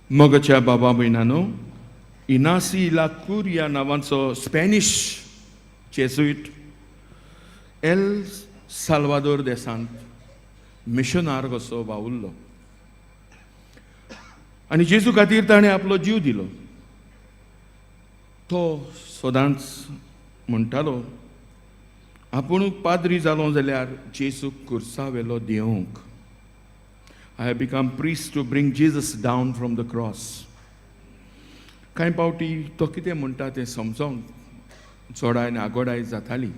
मोगाच्या बाबा भयणानो, इनासी ला कुरिया नांवाचो स्पॅनिश जेजुईट एल साल्वादोर देशांत मिशनार कसो वावुरलो आनी जेजू खातीर ताणें आपलो जीव दिलो. तो सदांच म्हणटालो, आपूण पाद्री जालो जाल्यार जेजूक कुर्सावेलो देंवोवंक. "I have become priest to bring Jesus down from the cross." कांय पावटी तो कितें म्हणटा तें समजोंक चोडाय आनी आगोडाय जाताली.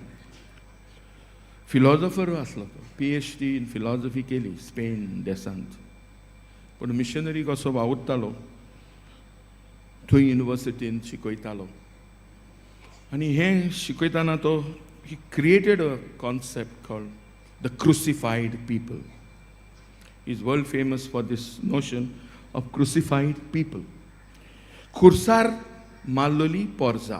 फिलॉजॉफर आसलो तो. पीएचडी इन फिलॉजॉफी केली स्पेन देशांत, पूण मिशनरी कसो वावुरतालो, थंय युनिवर्सिटीन शिकयतालो आनी हें शिकयतना तो he created a concept called the crucified people. Is world famous for this notion of crucified people, खुर्सार मारलेली पोरजा.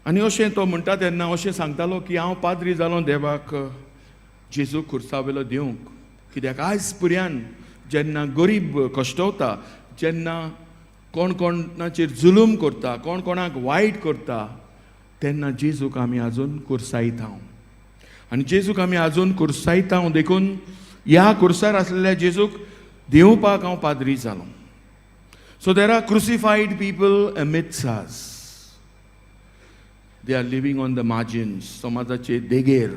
आनी अशें तो म्हणटा तेन्ना अशें सांगतालो की हांव पाद्री जालो देवाक जेजू खुर्सावेलो दिवंक, कित्याक आयज पुर्यान जेन्ना गरीब कश्टवता, जेन्ना कोण कोणाचेर जुलूम करता, कोण कोणाक वायट करता, तेन्ना जेजूक आमी आजून कुर्सायता आनी जेजूक आमी आजून कुर्सायता. देखून ह्या कुर्सार आसलेल्या जेजूक देंवपाक हांव पाद्री जालो. So there are crucified people amidst us. They are living on the margins, समाजाचे देगेर,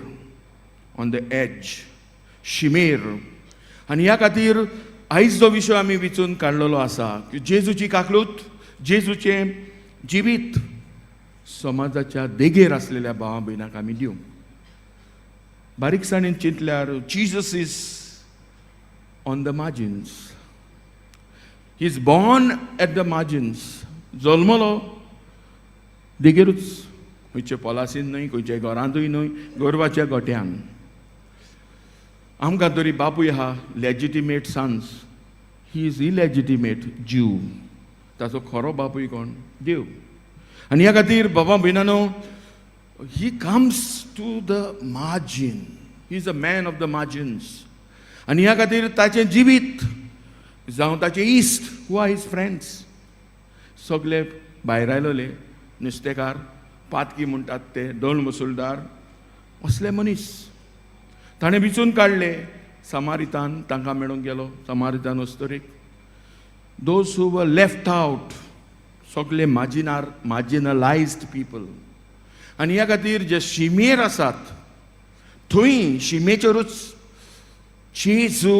ऑन the age, शिमेर. आनी ह्या खातीर आयज जो विशय आमी विचून काडलेलो आसा की जेजूची काकलूत, जेजूचें जिवीत समाजाच्या देगेर आसलेल्या भावा भयणाक आमी दिवं. बारीकसाणेन चिंतल्यार Jesus is on the margins. He is born at the margins. जल्मलो देगेरूच, खंयचे पोलासीन न्हय, खंयच्या घरांतूय न्हय, गोरवाच्या गोट्यान. आमकां तरी बापूय आहा, legitimate sons. He is illegitimate Jew. ताचो खरो बापूय कोण? देव. आनी ह्या खातीर बाबा भयणानो, he comes to the margin. He is a man of the margins. आनी ह्या खातीर ताचें जिवीत जावं ताचे इश्ट, who are his friends, सगळे भायर आयलोले नुस्तेकार, पातकी म्हणटात ते, दोन मुसुलदार असले मनीस ताणें विचून काडले. समारितान तांकां मेळूंक गेलो, समारितान अस्तुरेक. Those who were left out, सगळे माजिनार, मार्जिनलायज्ड पीपल. आनी ह्या खातीर जे शिमेर आसात, थंय शिमेचेरूच जेजू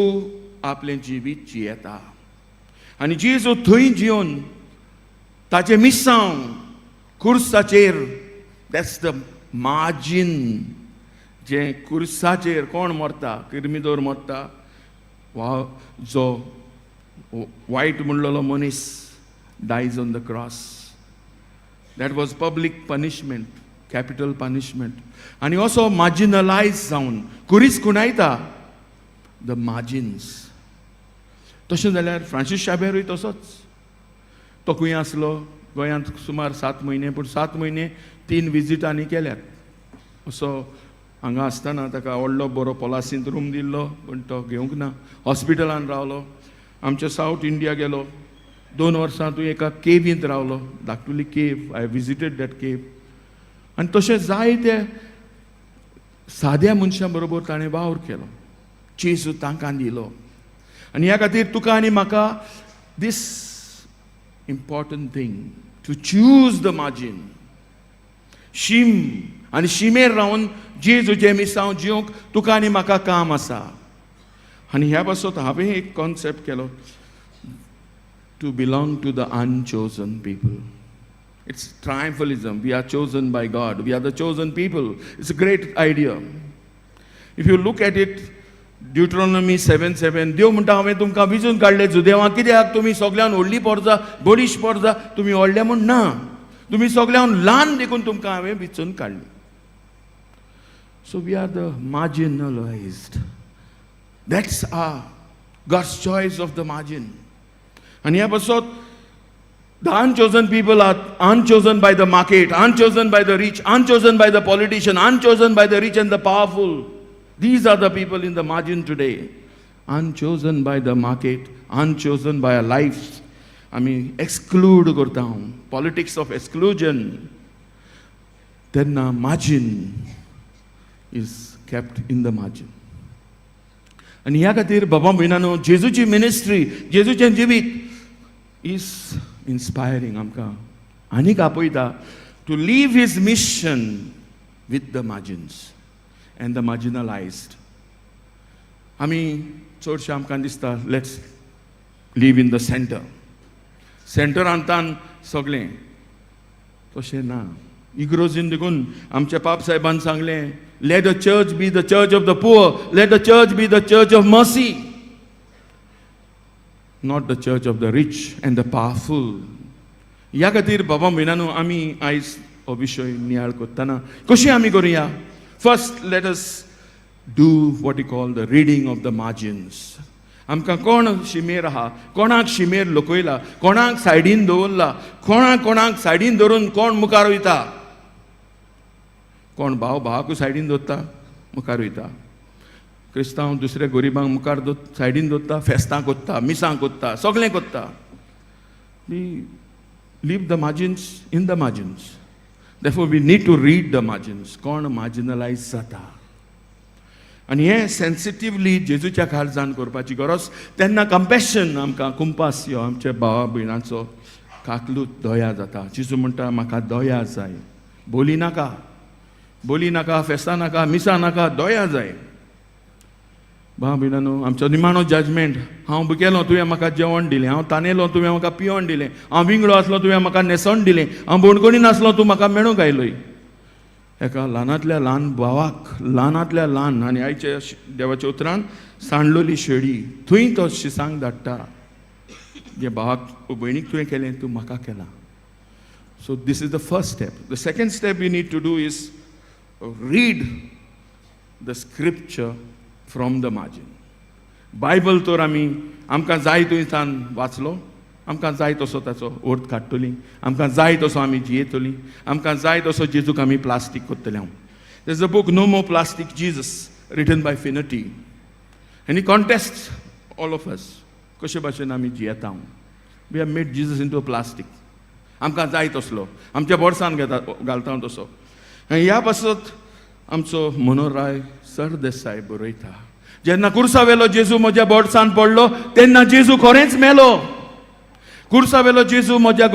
आपलें जिवीत जियेता आनी जेजू थंय जिवन ताचें मिसांव कुर्साचेर, that's the margin. जें कुर्साचेर कोण मरता, किर्मिदोर मरता वा जो वायट म्हणलेलो मनीस dies on the cross. That was public punishment, capital punishment. आनी असो मार्जिनलायज जावन कुरीस खुणायता the margins. तशें जाल्यार फ्रांसीस शाबेरूय तसोच. तो खंय आसलो? गोंयांत सुमार 7 म्हयने, पूण 7 म्हयने तीन विजिटांनी केल्यात. असो हांगा आसतना ताका व्हडलो बरो पोलासींत रूम दिल्लो, पूण तो घेवंक ना. हॉस्पिटलान रावलो. आमच्या सावथ इंडिया गेलो. 2 वर्सां तूं एका केवींत रावलो, धाकटुली cave. I visited that cave. आनी तशें जायते साद्या मनशां बरोबर ताणें वावर केलो, जेजू तांकां दिलो. आनी ह्या खातीर तुका आनी म्हाका this important thing to choose the margin, शीम, आनी शिमेर रावन जेजूचें मिसांव जिवंक तुका आनी म्हाका काम आसा. आनी ह्या पासत हांवें एक कॉन्सेप्ट केलो, to belong to the unchosen people. It's triumphalism. We are chosen by God. We are the chosen people. It's a great idea. If you look at it, Deuteronomy 7:7, देव म्हणटा, हांवें तुमकां विजून काडले जुदेवां. कित्याक? तुमी सगळ्यान व्हडली पोरजा, बळीश पोरजा, तुमी व्हडले म्हूण ना, तुमी सगळ्यान ल्हान देखून तुमकां हांवें विचून काडली. So we are the marginalized. That's our God's choice of the margin. आनी ह्या पासत the unchosen people are unchosen by the market, unchosen by the rich, unchosen by the politician, unchosen by the rich and the powerful. These are the people in the margin today. Unchosen by the market, unchosen by our life. आमी exclude करता, politics of exclusion. तेन्ना margin is kept in the margin. आनी ह्या खातीर बाबा भयणानो, जेजूची ministry, जेजूचें जिवीत is inspiring. आमकां आनीक आपयता to live his mission with the margins and the marginalized. आमी चडशें आमकां दिसता, let's live in the center, सेंटरांतान सगळें. तशें ना. इगर्जीन देखून आमच्या पाप साहेबान सांगलें, "Let the church be the church of the poor, let the church be the church of mercy, not the church of the rich and the powerful." ह्या खातीर बाबा भयणानो, आमी आयज हो विशय नियाळ करतना कशी आमी करुया? First, let us do what you call the reading of the margins. आमकां कोण शिमेर आहा, कोणाक शिमेर लकयला, कोणाक सायडीन दवरला, कोणाक कोणाक सायडीन दवरून कोण मुखार वयता. कोण भाव भावाकूय सायडीन दवरता, मुखार वयता. क्रिस्तांव दुसऱ्या गरिबांक मुखार दवर, सायडीन दवरता, फेस्तां करता, मिसां करता, सगळें करता. We leave the margins in the margins. Therefore, we need to read the margins. कोण मार्जिनलायज जाता आनी हें सेन्सिटिवली जेजूच्या काळजान करपाची गरज. तेन्ना कंपॅशन, आमकां कुंपास यो, आमच्या भावा भयणांचो काकलूत, दया जाता. जेजू म्हणटा, म्हाका दया जाय, बोली नाका, बोली नाका, फेस्तां नाका, मिसां नाका, दया जाय. भाव भयणानो, आमचो निमाणो जजमेंट. हांव भुकेलो, तुवें म्हाका जेवण दिलें. हांव तानेलो, तुवें म्हाका पिवण दिलें. हांव विंगडो आसलो, तुवें म्हाका न्हेसण दिलें. हांव बणकोणी नासलो, तूं म्हाका मेळूंक आयलोय. एका ल्हानांतल्या ल्हान भावाक, ल्हानांतल्या ल्हान, आनी आयच्या देवाच्या उतरान सांडलोली शेळी, थंय तो शिसांक धाडटा. जे भावाक भयणीक तुवें केलें, तूं म्हाका केलां. So this is the first step. The second step we need to do is read the scripture from the margin. Bible तर आमी आमकां जाय थंयसान वाचलो, आमकां जाय तसो ताचो अर्थ काडटलीं, आमकां जाय तसो आमी जियेतलीं, आमकां जाय तसो जेजूक आमी प्लास्टीक करतले. हांव, there's a book, No More Plastic Jesus, written by Finnerty, and he contests all of us, कशे भाशेन आमी जियेता. We have made Jesus into a plastic. आमकां जाय तसलो आमच्या बोर्सान घेता, घालता तसो. आनी ह्या पासत आमचो मनोहरराय सरदेसाय बरयता, जेन्ना कुर्सा वेलो जेजू म्हज्या बोर्सान पडलो, तेन्ना जेजू खरेंच मेलो. कुर्सा वेलो जेजू म्हज्या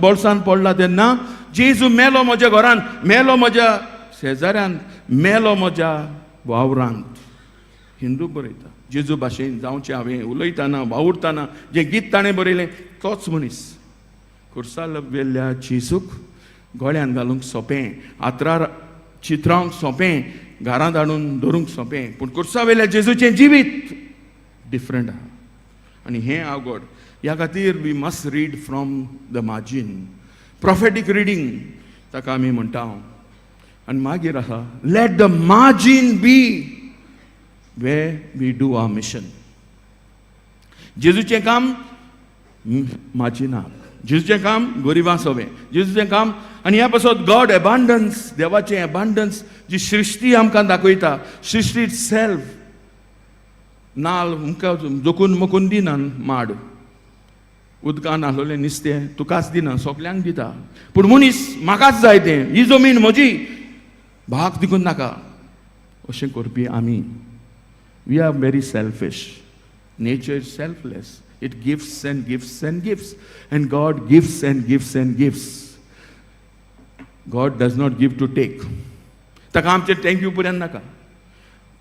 बोल्सान पडला तेन्ना जेजू मेलो म्हज्या घरांत, मेलो म्हज्या शेजाऱ्यांत, मेलो म्हज्या वावरांत. हिंदू बरयता, जेजू भाशेन जावचें हांवें उलयतना, वावुरतना. जें गीत ताणें बरयलें, तोच मनीस कुर्सा वेल्या जेजूक गळ्यान घालूंक सोंपें, आत्रार चित्रावंक सोंपें, घरांत हाडून दवरूंक सोंपें, पूण कुर्सा वेल्या जेजूचें जिवीत डिफरंट आहा आनी हें अवघड. ह्या खातीर we must read from the margin. Prophetic reading ताका आमी म्हणटा. आनी मागीर आसा, let the margin be where we do our mission. जेजूचें काम मार्जिनाक, जेजूचें काम गरिबां सोबें, जेजूचें काम. आनी ह्या पासत गॉड एबांडन्स, देवाचें एबांडन्स जी सृश्टी आमकां दाखयता, सृश्टी सेल्फ. नाल उमकां जोकून मोकून दिना, माड उदकान आसलेलें नुस्तें तुकाच दिना, सगल्यांक दिता. पूण मनीस म्हाकाच जाय तें, ही जमीन म्हजी, भाग दिकून नाका, अशें करपी आमी. We are very selfish. Nature is selfless. It gives and gives and gives, and God gives and gives and gives. God does not give to take. ताका आमचें thank you पर्यंत नाका.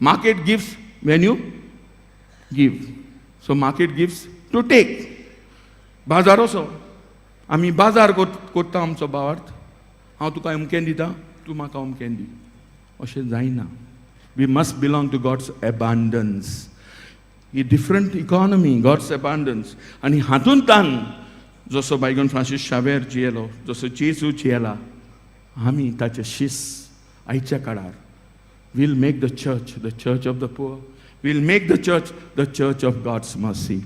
Market gives when you give, so market gives to take. बाजार असो, आमी बाजार करता आमचो भावार्थ. हांव तुका अमकें दिता, तूं म्हाका अमकें दी, अशें जायना. We must belong to God's abundance. He different economy, God's abundance. आनी हातूंतल्यान जसो बायगन फ्रांसीस शावेर जियेलो, जसो जेजू जियेला, आमी ताचे शीस आयच्या काळार we'll make the church the church of the poor. We'll make the church the church of God's mercy.